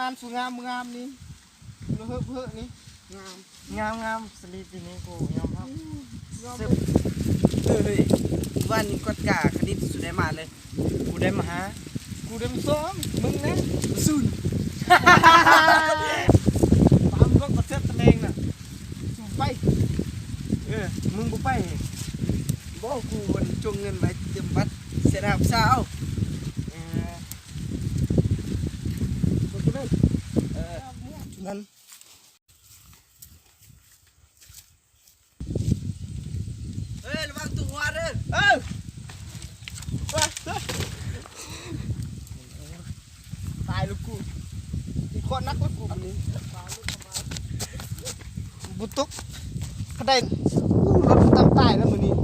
ງາມ ສວຍງາມ ງາມນີ້ ລະເຫີບເຫີນີ້ ງາມ ງາມ ງາມ ສະລີດປີນີ້ ກູຍອມຮັບ ອືມ ເຊິ່ງ ເອີຍ ວານນີ້ກວດກາຄະນິດ ສູໄດ້ມາເລີຍ ກູໄດ້ມາຫ້າ ກູໄດ້ມາສອງ ມຶງນະ ສູນ ຕາມລົດກະເຊັດຕະແໜ່ງນະ ສູໄປ ເອີ ມຶງບໍ່ໄປ ບໍ່ ກູມັນຈົ່ງເງິນໄວ້ຕຽມບັດ ເສຍດາຍສາວ ເອີ ນັ້ນ ເອີຍ ລະວັງຕົວເດີ ເອີ ຕາຍແລ້ວກູ ອີກຄົນໜັກແລ້ວກູ ບັດນີ້ ບໍ່ຕົກ ຄັນໄດ້ ໂອ້ ລົດຕຳຕາຍແລ້ວມື້ນີ້.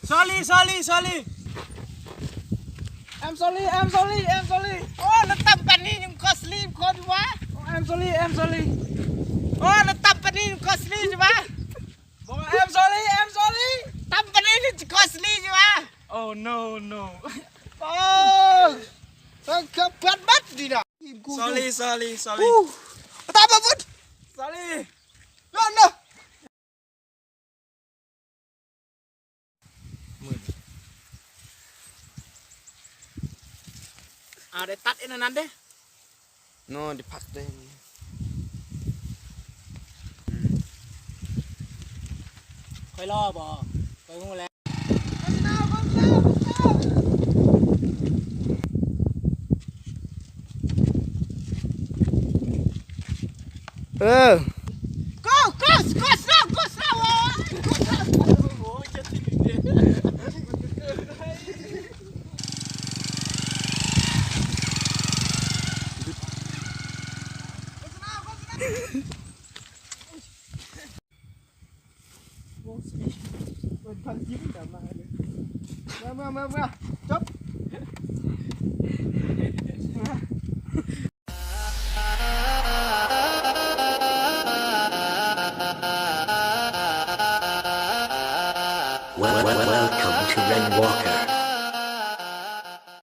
ສອຣີ ສອຣີ ສອຣີ ແອມ ສອຣີ ແອມ ສອຣີ ແອມ ສອຣີ ໂອ້ ລົດຕຳປານນີ້ຍັງຂໍສະລີບ ຂໍຢູ່ຫວາ ແອມ ສອຣີ ແອມ ສອຣີ ໂອ້ ລົດຕຳປານນີ້ຍັງຂໍສະລີບຢູ່ຫວາ ບອກວ່າ ແອມ ສອຣີ ແອມ ສອຣີ ຕຳປານນີ້ຈະຂໍສະລີບຢູ່ຫວາ ໂອ້ ໂນ ໂນ ໂອ້ ເອີ ເກືອບເປື້ອນບັດນີ້ນະ ສອຣີ ສອຣີ ສອຣີ ຕາຍບໍ່ບຸດ ສອຣີ ໂນ ໂນ ມືດ ອາ ໄດ້ຕັດອັນນັ້ນເດ້ ໂນ ໄດ້ພັກເດ້ ອືມ ຂ້ອຍຫຼໍ່ບໍ່? ຂ້ອຍຮູ້ແລ້ວ ເອີ Go go go slow go slow ໂອ້ຍ ເປີດພັນຈິບກັບມາເລີຍ ມາ ມາ ມາ ມາ.